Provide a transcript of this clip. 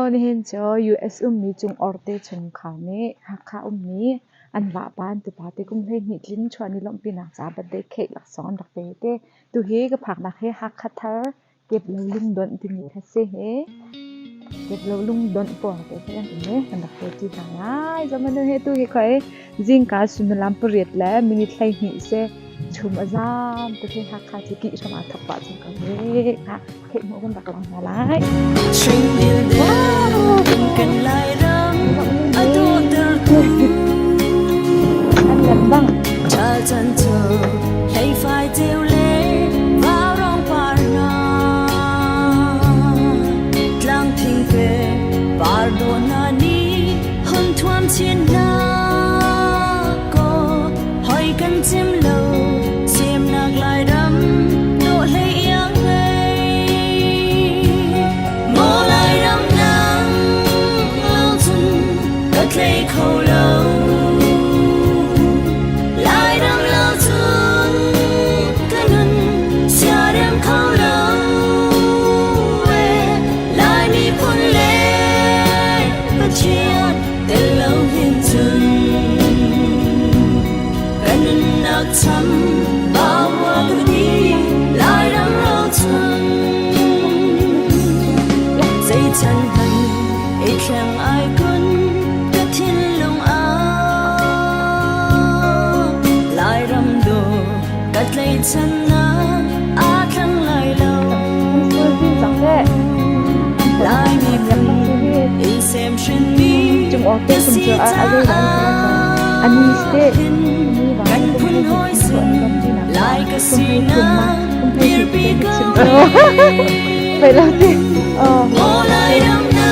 Nihin cu US ummi Cungawr te chungkhar nih Hakha ummi an vahpa an tupa te kum 12 tlin chuah ni lawmhpinak caah birthday cake laksawng an rak pe te. Tuhi ka phaknak hi Hakha Thar Keplo lungdonh timi kha si hi. Keplo lungdonh pawng te khi kan um i kan rak pe ṭi hna lai. Zaman he tu hi khoi zingka suimilam pariat le minute 12 si chum a zam te khi Hakha cu kih hram aa thok pah cang ko hi. Kha theih hmuh kan rak lang hna lai. Kan Lairam a dawhter tu An lem bang. Ṭhal chan cu hleifai ceu le vaurawng par hna tlang thingpe par dawh hna nih hun thuam chin hna kaw hoi kan cim lo semnak Lairam dawh hlei iang ngei Maw Lairam nang lo cun ka tlei kho lo Lairam lo cun ka nun siarem kho lo e Lai miphun le Pathian tel lo hin cun ka nunnak cham bawa ka di Lairam ro cun zei chan hmanh i thleng ai kun ka thinlung ah Lairam do ka tlaihchannak aa thleng lai lo. Lai miphun in semhrinmi ka si caah hin kan phun hawi sin Lai ka sinak dirpi ko. Phải lo ti. Maw Lairam na